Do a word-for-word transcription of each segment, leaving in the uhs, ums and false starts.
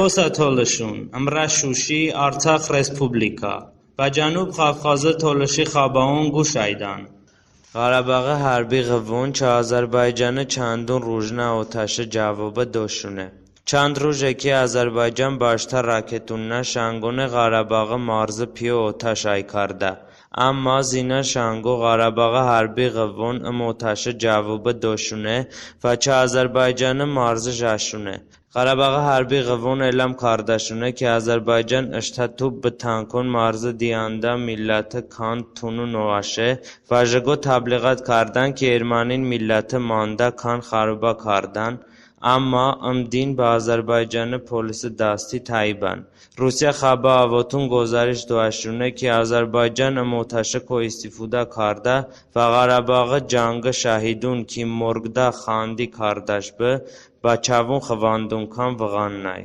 Osə tolışun, ımrə Şuşi, Artsax Respublika, bə Cənub Kavkazi tolışi xəbəon quş əydən. Ğarabaği hərbi ğıvvon çı Azərbaycani çandın rujnə otəşi cəvobi doşune. Çand ruje ki Azərbaycan bəştə raketonnə şanqonə Ğarabaği marzi piyo otəş əy kardə. Əmma zinə şanqo Ğarabaği hərbi ğıvvon ım otəşi cəvobi doşune və çı Azərbaycani marzi jəşune. Ğarabaği hərbi ğıvvon eləm kardəşune ki Azərbaycan ıştə tub bı tankon marzi diyəndə milləti kand tunun oəşe və jıqo təbliğat kardən ki ermənin milləti mandə kan xarobə kardən, əmma ım din bə Azərbaycani polisi dasti təybən. Rusiyə xəbə avotun qozəriş doəşune ki Azərbaycan ım otəşiko istifodə kardə və Ğarabaği cəngi şəhidun ki morqdə xandi kardəş bı, bə çəvun xıvandun kən vığannəy.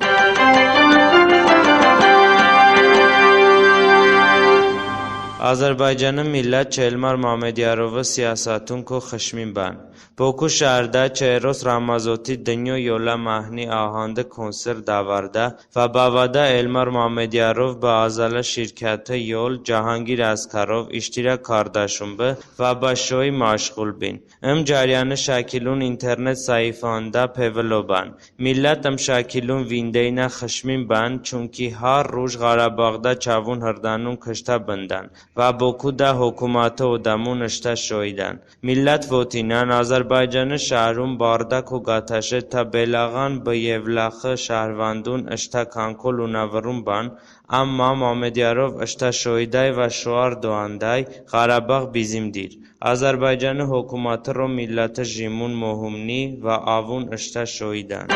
Azərbaycani millət çı Elmar Məmmədyarovi siyasətunko xışmin bən. Boku şəhrdə çı Eros Ramazoti dınyo yolə məhni ahəndi konsert dəvardə və bəvədə Elmar Məmmədyarov bı əzələ şirkəti yol Cəhangir Əskərov iştirok kardəşun bı və bə şoi məşğul bin. Im cəryani şəkilun internet səhifəonədə pevılo bən. Millət ım şəkilun vindeynə xışmin bən, çunki har ruj Ğarabağdə çəvun hırdənun kıştə bındən və Bokudə hokuməti odəmun ıştə şoidən. Millət votinən Azərbaycani şəhrun bardəko qətəşe tə beləğən bı Yevlaxi şəhrvəndun ıştə kanko lunə vırun bən, əmma Məmmədyarov ıştə şoidəy və şoar doəndəy Ğarabağ bizimdir. Azərbaycani hokuməti ro milləti jimun mohum ni və əvun ıştə şoidən.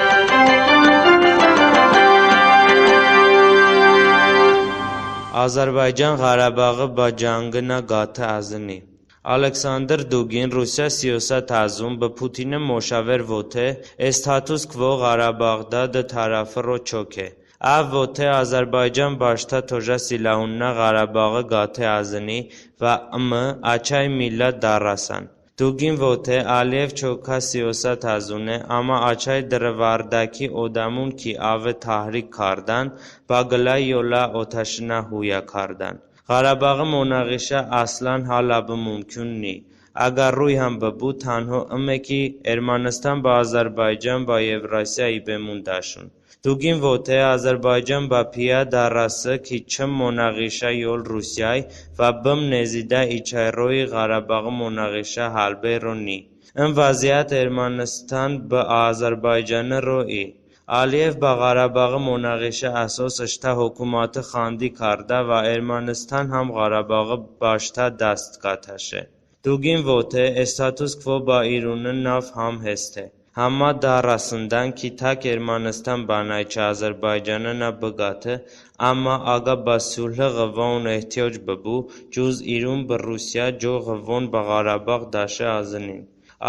Azərbaycan Ğarabaği bə cəngi nə qəti əzıni. Aleksandr Dugin, Rusiyə siyosətəzun, bı Putini moşaver vote, status kvo Ğarabağdə dı tərəfi ro çoke. Əv vote, Azərbaycan bəştə tojə silahunə Ğarabaği qəti əzıni və ımi əçəy millət dərəsən. Dugin vote, Əliyev çokə siyosətəzune, əmma əçəy dırıvardəki odəmun ki əvi təhrik kardən, bə qıləy yolə otəşinə huyə kardən. Ğarabaği monağişə əslən hələ bı mumkun ni. Əgər ruy həm bıbu, tənho ıme ki Ermənıstan bə Azərbaycan bə Yevrasiya ibemundəşun. Dugin vote, Azərbaycan bəpiyə dərəsi ki çım monağişə yol Rusiyəy və bım nezidə içəy roy Ğarabaği monağişə həlbey ro ni. In vəziyət Ermənıstan bı Azərbaycani ro i. Əliyev bə Ğarabaği monağişə əsos ıştə hokuməti xandi kardə və Ermənıstan həm Ğarabaği bəştə dast qətəşe. Dugin vote, status kvo bə İruni nav həm heste. Həmmə dərəsindən ki tək Ermənıstan bənəy çı Azərbaycani nə bıqəti, əmma əgə bə sulhi ğıvvon ehtiyoc bıbu, cuz İrun bı Rusiyə co ğıvvon bə Ğarabağ dəşe əzınin.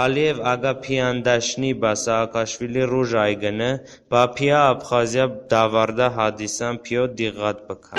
Əliyev əgə piyəndəşni bə Saakaşvili ruj ayqıni, bəpiyə Abxaziya dəvardə hadisən piyo diqqət bıkə.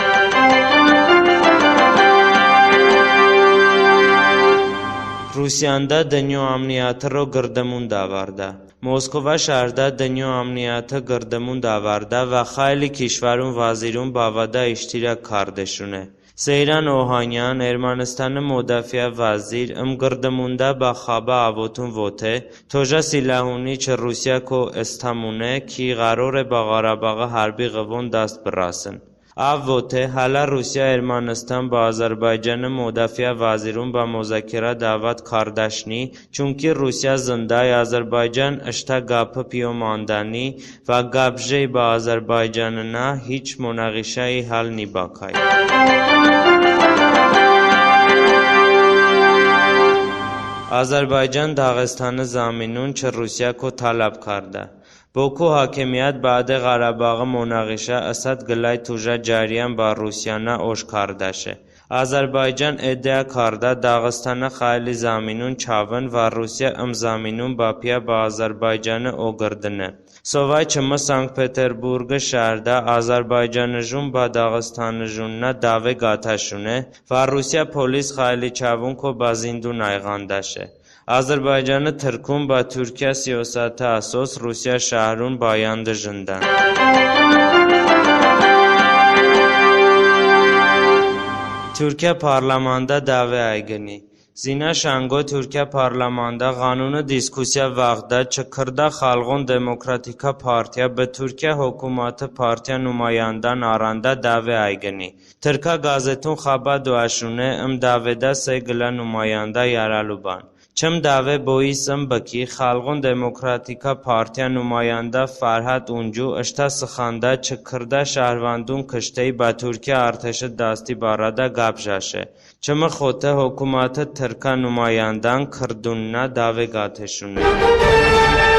Rusiyəndə dınyo əmniyəti ro qırdımun dəvardə. Moskvə şəhrdə dınyo əmniyəti qırdımun dəvardə və xəyli kişvərun vəzirun bəvədə iştirok kardəşune. Seyran Ohanyan, Ermənıstani modafiə vəzir, ım qırdımundə bə xəbə əvotun vote, tojə silahuni çı Rusiyəko ıstəmune ki ğərore bə Ğarabaği hərbi ğıvvon dast bırəsın. Əv vote, hələ Rusiyə Ermənıstan bə Azərbaycani modafiə vəzirun bə mozakirə dəvət kardəşni, çunki Rusiyə zındəy Azərbaycan ıştə qəpi piyo mandəni və qəp jey bə Azərbaycanınə hiç monağişəyi həl nibəkay. Azərbaycan Dağıstani zəminun çı Rusiyəko tələb kardə. Boku hakimiyət bədə Ğarabaği monağişə ısət qıləy tojə cəryən bə Rusiyənə oşkardəşe. Azərbaycan iddia kardə Dağıstani xəyli zəminun çəvın və Rusiyə ım zəminun bəpiyə bə Azərbaycani oqırdını. Sovay çımı Sankt-Peterburqi şəhrdə azərbaycanıjon bə dağıstanıjonnə dəve qətəşune və Rusiyə polis xəyli çəvunko bə zindon əyğandəşe. Azərbaycani tırkun bə Turkiyə siyosəti əsos Rusiyə şəhrun bə yəndı jındən. Turkiyə parlamandə dəve əygıni. Zinə şanqo Turkiyə parlamandə ğanuni diskusiyə vaxtədə çı kırdə Xalqon Demokratikə Partiyə bı Turkiyə hokuməti partiyə numayəndən arəndə dəve əygıni. Tırkə qəzetun xəbə doəşune, ım dəvedə se qılə numayəndə yərəlu bən. Çım dəve bois ım bə ki, Xalqon Demokratikə Partiyə numayəndə Fərhad Uncu ıştə sıxandə çı kırdə şəhrvəndun kıştey bə Turkiyə arteşi dasti barədə qəp jəşe. Çımı xote hokuməti tırkə numayəndən kırdunnə dəve qətəşune.